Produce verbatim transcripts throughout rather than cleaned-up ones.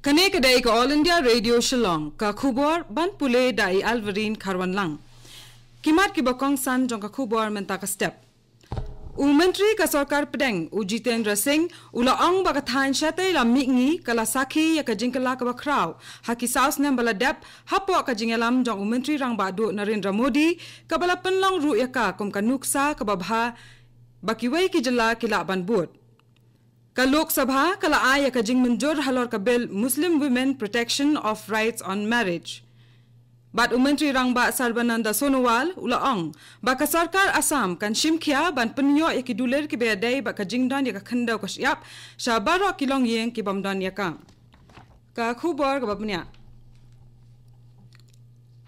Kane ka dei ka All India Radio Shillong, ka khubor ban pule da i Alverine Kharwanlang. Ki mat kiba kongsan jong ka khubor mynta ka step. U Myntri ka Sorkar Pdeng, u Jitendra Singh, u la ong ba ka thaiñ shatei lam mihngi ka la sakhi ïa ka jingkylla kaba khraw ha ki saw snem ba la dep, hapoh ka jingïalam jong u Myntri Rangbah Duh Narendra Modi, kaba la pynlong ruh ïa ka kum ka nuksa kaba bha ba kiwei ki jylla ki lah ban bud. Ka Lok Sabha ka la ai ïa ka jingmynjur halor ka bill Muslim Women Protection of Rights on Marriage. Bad u Myntri Rangbah Sarbananda Sonowal u la ong ba ka Sorkar Assam kan shim khia ban pynïoh ïa ki dulir kiba ïadei bad ka jingdon ïa ka khyndew ka shyiap sha baroh ki longïing ki bym don ïa ka. Ka khubor kaba bniah.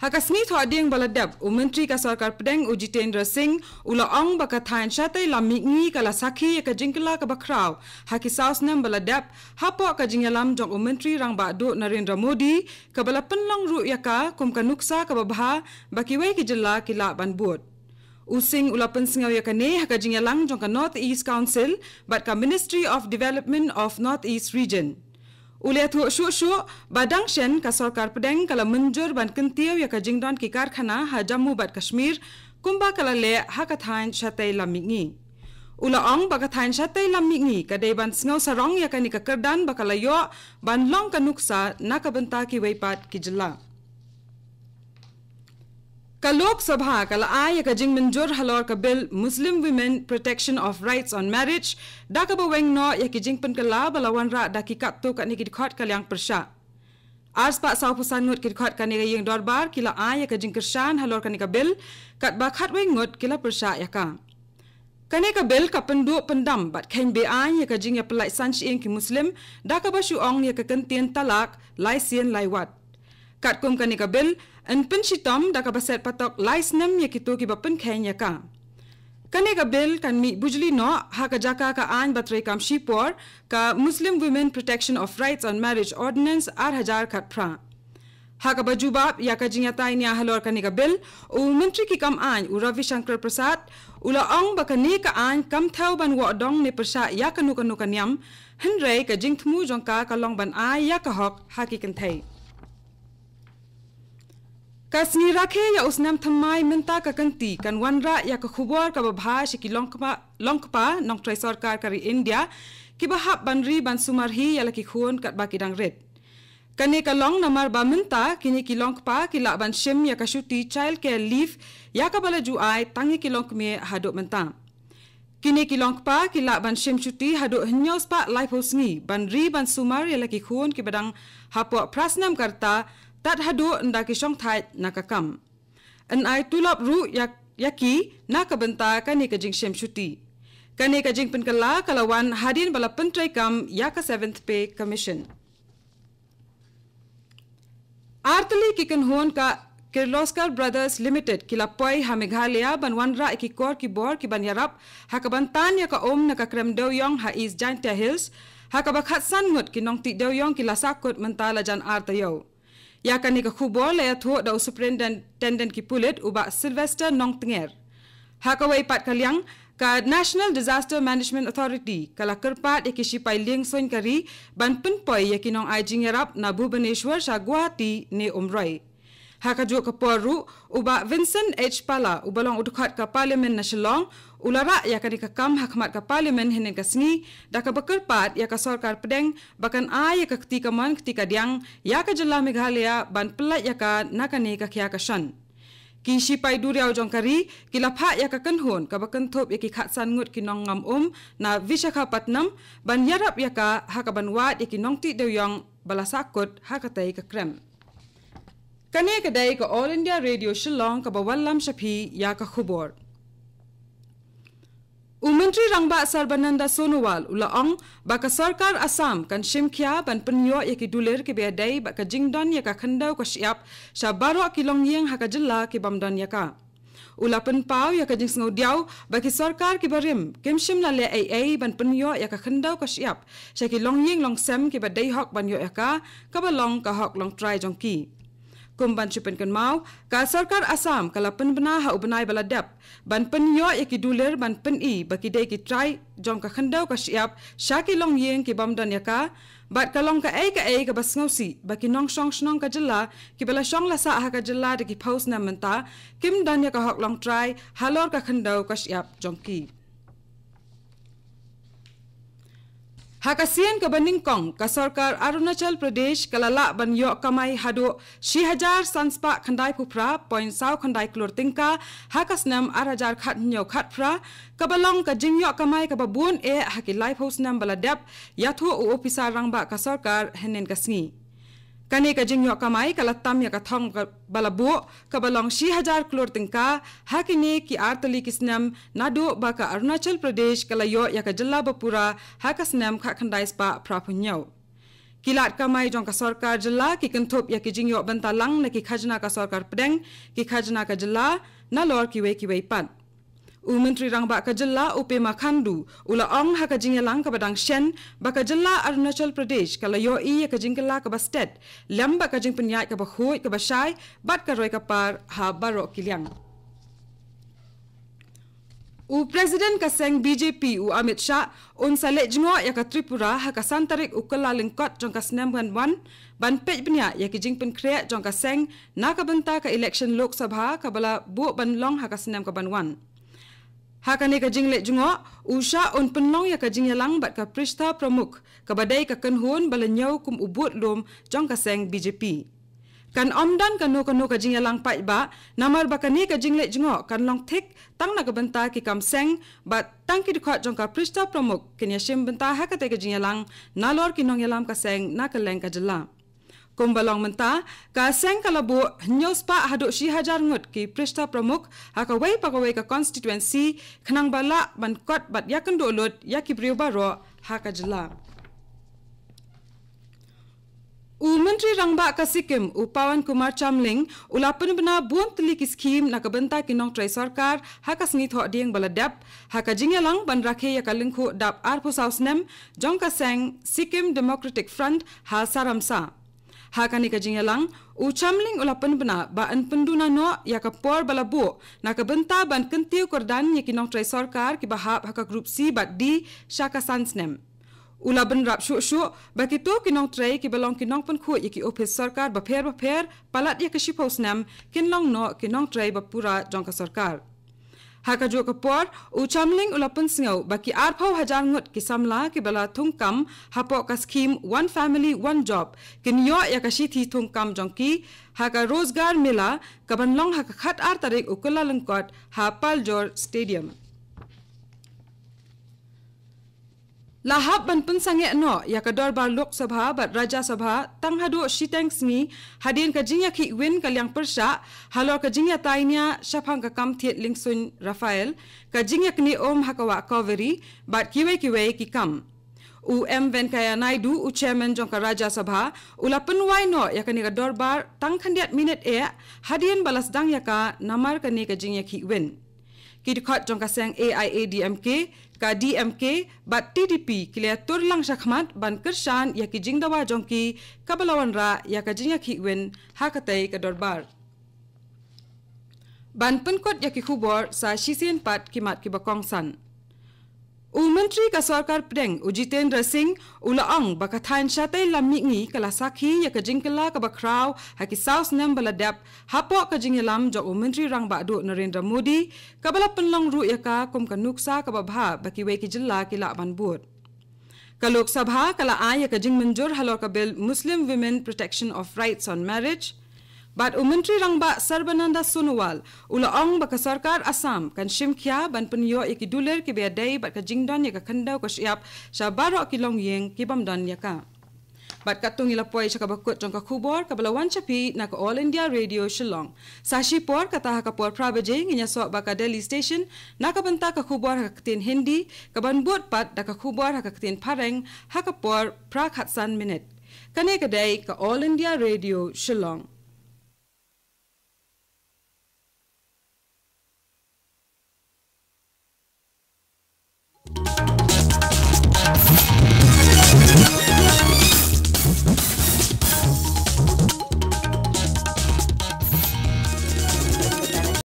Ha ka sngi Thohdieng ba la dep, u Myntri ka Sorkar Pdeng u Jitendra Singh u la ong ba ka thaiñ shatei lam mihngi ka la sakhi ïa ka jingkylla kaba khraw ha ki saw snem ba la dep, hapoh ka jingïalam jong u Myntri Rangbah Duh Narendra Modi, kaba la pynlong ruh ïa ka kum ka nuksa kaba bha ba kiwei ki jylla ki lah ban bud. U Singh u la pynsngew ïa kane ha ka jingïalang jong ka North East Council bad ka Ministry of Development of North East Region. U la ïathuh shuh shuh ba dang shen ka Sorkar Pdeng ka la mynjur ban kyntiew ïa ka jingdon ki karkhana ha Jammu bad Kashmir, kumba ka la leh ha ka thaiñ shatei lam mihngi. U la ong ba ka thaiñ shatei lam mihngi ka dei ban sngew sarong ïa kane ka kyrdan ba ka la ïoh ban long ka nuksa na ka bynta kiwei pat ki jylla. Ka Lok Sabha ka la ai ïa ka jingmynjur halor ka bill Muslim Women Protection of Rights on Marriage, da kaba weng noh ïa ki jingpynkylla ba la wanrah da ki katto katne ki dkhot ka liang pyrshah. Arspah sawphew san ngut ki dkhot kane ka ïing dorbar ki la ai ïa ka jingkyrshan halor kane ka bill, katba khatwei ngut ki la pyrshah ïa ka. Kane ka bill ka pynduh pyndam bad kheiñ be-aiñ ïa ka jingïapyllait san shyieng ki Muslim, da kaba shu ong ïa ka kyntien talak lai sien lai wat. Katkum kane ka bill, yn pynshitom da kaba set patok lai snem ïa kito kiba pynkheiñ ïa ka. Kane ka bill kan mih bujli noh ha ka jaka ka aiñ ba treikam shipor, ka Muslim Women Protection of Rights on Marriage Ordinance ar hajar khatphra. Ha kaba jubab ïa ka jingïatai nia halor kane ka bill, u Myntri ki kam aiñ u Ravi Shankar Prasad u la ong ba kane ka aiñ kam thew ban woh dong ne pyrshah ïa kano kano ka niam, hynrei ka jingthmu jong ka ka long ban ai ïa ka hok ha ki kynthei. Ka sngi rakhe ïa u snem thymmai mynta ka kynti kan wanrah ïa ka khubor kaba bha sha ki longkpa, longkpa nongtrei sorkar ka ri India kiba hap ban ri ban sumar hi ïa la ki khun katba ki dang rit. Kane ka long namar ba mynta kine ki longkpa ki lah ban shim ïa ka shuti child care leave ïa kaba la ju ai tang ïa ki longkmie haduh mynta. Kine ki longkpa ki lah ban shim shuti haduh hynñiew spah laiphew sngi ban ri ban sumar ïa la ki khun kiba dang hapoh phra snem ka rta, tad haduh ynda ki shong thait na ka kam. Yn ai tulop ruh ïa, ïa ki na ka bynta kane ka jingshim shuti. Kane ka jingpynkylla ka la wan hadien ba la pyntreikam ïa ka Seventh Pay Commission. Artylli ki kynhun ka Kirloskar Brothers Limited ki la poi ha Meghalaya ban wanrah ïa ki kor ki bor kiban ïarap ha kaban tan ïa ka um na ka krem dewiong ha East Jaintia Hills, ha kaba khatsan ngut ki nongtih dewiong ki la sahkut mynta la jan ar taïew. Ïa kane ka khubor la ïathuh da u Superintendent ki pulit u Bah Sylvester Nongtnger. Ha kawei pat ka liang, ka National Disaster Management Authority ka la kyrpad ïa ki shipai liengsuiñ ka ri ban pynpoi ïa ki nongai jingïarap na Bhubaneswar sha Guwahati ne Umroi. Ha kajuh ka por ruh, u Bah Vincent H Pala, uba long u dkhot ka Parliament na Shillong, u la rah ïa kane ka kam ha khmat ka Parliament hynnin ka sngi, da kaba kyrpad ïa ka Sorkar Pdeng ba kan ai ïa ka kti kamon kti kadiang ïa ka jylla Meghalaya ban pyllait ïa ka na kane ka khia ka shon. Ki shipai duriaw jong ka ri ki la phah ïa ka kynhun kaba kynthup ïa ki khatsan ngut ki nongngam um na Visakhapatnam ban ïarap ïa ka ha kaban wad ïa ki nongtih dewiong ba la sahkut ha katei ka krem. Kane ka dei ka All India Radio Shillong kaba wallam sha phi ïa ka khubor. U Myntri Rangbah Sarbananda Sonowal u la ong ba ka Sorkar Assam kan shim khia ban pynïoh ïa ki dulir kiba ïadei bad ka jingdon ïa ka khyndew ka shyiap sha baroh ki longïing ha ka jylla ki bym don ïa ka. U la pynpaw ïa ka jingsngewdiaw ba ki sorkar kiba rim kim shym la leh ei ei ban pynïoh ïa ka khyndew ka shyiap sha ki longïing longsem kiba dei hok ban ïoh ïa ka, kaba long ka hok longtrai jong ki. Kum ban shu pynkynmaw, ka Sorkar Assam ka la pynbna ha u bnai ba la dep ban pynïoh ïa ki dulir ban pyni ba ki dei ki trai jong ka khyndew ka shyiap sha ki longïing ki bym don ïa ka, Bad ka long kaei kaei kaba sngewsih ba ki nongshong shnong ka jylla kiba la shong la sah ha ka jylla da ki phew snem mynta kim don ïa ka hok long trai halor ka khyndew ka shyiap jong ki. Ha ka sien kaba nyngkong, ka sorkar Arunachal Pradesh ka la lah ban ïoh kamai haduh shi hajar san spah khyndai phew phra point saw khyndai klur tyngka ha ka snem ar hajar khathynñiew khatphra, kaba long ka jingïoh kamai kaba bun eh ha ki laiphew snem ba la dep, ïathuh u ophisar rangbah ka sorkar hynnin ka sngi. Kane ka jingïoh kamai ka la tam ïa ka thong ba la buh kaba long shi hajar klur tyngka ha kine ki ar tylli ki snem naduh ba ka Arunachal Pradesh ka la ïoh ïa ka jylla ba pura ha ka snem khatkhyndai spah phra phew hynñiew. Ki lad kamai jong ka sorkar jylla ki kynthup ïa ki jingïoh bynta lang na ki khajna ka sorkar pdeng, ki khajna ka jylla, nalor kiwei kiwei pat. U Myntri Rangbah ka jylla u Pema Khandu u la ong ha ka jingïalang kaba dang shen ba ka jylla Arunachal Pradesh ka la ïohi ïa ka jingkylla kaba stet lem bad ka jingpynïaid kaba khuid kaba shai bad ka roi ka par ha baroh ki liang. U President ka seng B J P u Amit Shah un sa leit jngoh ïa ka Tripura ha ka san tarik u Kyllalyngkot jong ka snem ban wan ban peit bniah ïa ki jingpynkhreh jong ka seng na ka bynta ka election Lok Sabha kaba la buh ban long ha ka snem ka ban wan. Ha kane ka jingleit jngoh, u Shah un pynlong ïa ka jingïalang bad ka Pristha Pramukh, kaba dei ka kynhun ba la ñiew kum u budlum jong ka seng B J P. Kan ym don kano kano ka jingïalang paidbah, namar ba kane ka jingleit jngoh kan long thik tang na ka bynta ki kam seng, bad tang ki dkhot jong ka Pristha Pramukh kin ïashim bynta ha katei ka jingïalang nalor ki nongïalam ka seng na kylleng ka jylla. Kumba long mynta, ka seng ka la buh hynñiew spah haduh shi hajar ngut ki Pristha Pramukh ha kawei pa kawei ka constituency khnang ba lah ban kot bad ïakynduh lut ïa ki briew baroh ha ka jylla. U Myntri Rangbah ka Sikkim, u Pawan Kumar Chamling, u la pynbna bun tylli ki skhim na ka bynta ki nongtrei sorkar ha ka sngi Thohdieng ba la dep, ha ka jingïalang ban rakhe ïa ka lyngkhuh dap arphew saw snem jong ka seng Sikkim Democratic Front ha Saramsa. Ha kane ka jingïalang, u Chamling u la pynbna ba yn pynduna noh ïa ka por ba la buh na ka bynta ban kyntiew kyrdan ïa ki nongtrei sorkar kiba hap ha ka Group C bad D sha ka san snem. U la bynrap shuh shuh ba kito ki nongtrei kiba long ki nongpynkhuid ïa ki ophis sorkar bapher bapher palat ïa ka shiphew snem kin long noh ki nongtrei ba pura jong ka sorkar. Ha kajuh ka por, u Chamling u la pynsngew ba ki arphew hajar ngut ki samla kiba la thungkam hapoh ka skhim One Family One Job kin ïoh ïa ka shithi thungkam jong ki ha ka Rozgar Mela kaban long ha ka khatar tarik u Kyllalyngkot ha Paljor Stadium. La hap ban pynsangeh noh ïa ka dorbar Lok Sabha bad Rajya Sabha tang haduh shiteng sngi hadien ka jingïakhih win ka liang pyrshah halor ka jingïatai nia shaphang ka kam thied liengsuiñ Rafale, ka jingïaknieh um ha ka wah Cauvery bad kiwei kiwei ki kam. U M Venkaiah Naidu, u chairman jong ka Rajya Sabha, u la pynwai noh ïa kane ka dorbar tang khyndiat minit eh hadien ba la sdang ïa ka namar kane ka jingïakhih win. Ki dkhot jong ka seng A I A D M K, ka D M K bad T D P ki la ïatur lang shakhmat ban kyrshan ïa ki jingdawa jong ki kaba la wanrah ïa ka jingïakhih win ha katei ka dorbar. Ban pynkut ïa ki khubor sa shisien pat ki mat kiba kongsan. U Myntri ka Sorkar Pdeng, u Jitendra Singh, u la ong ba ka thaiñ shatei lam mihngi ka la sakhi ïa ka jingkylla kaba khraw ha ki saw snem ba la dep hapoh ka jingïalam jong u Myntri Rangbah Duh Narendra Modi, kaba la pynlong ruh ïa ka kum ka nuksa kaba bha ba kiwei ki jylla ki lah ban bud. Ka Lok Sabha ka la ai ïa ka jingmynjur halor ka bill Muslim Women Protection of Rights on Marriage. Bad u Myntri Rangbah Sarbananda Sonowal u la ong ba ka Sorkar Assam kan shim khia ban pynïoh ïa ki dulir kiba ïadei bad ka jingdon ïa ka khyndew ka shyiap sha baroh ki longïing ki bym don ïa ka. Bad katto ngi la poi sha kaba kut jong ka khubor kaba la wan sha phi na ka All India Radio Shillong. Sa shipor kata ha ka por phra baje ngin ïasoh bad ka Delhi Station na ka bynta ka khubor ha ka ktien Hindi, kaban bud pat da ka khubor ha ka ktien Phareng ha ka por phra khatsan minit. Kane ka dei ka All India Radio Shillong.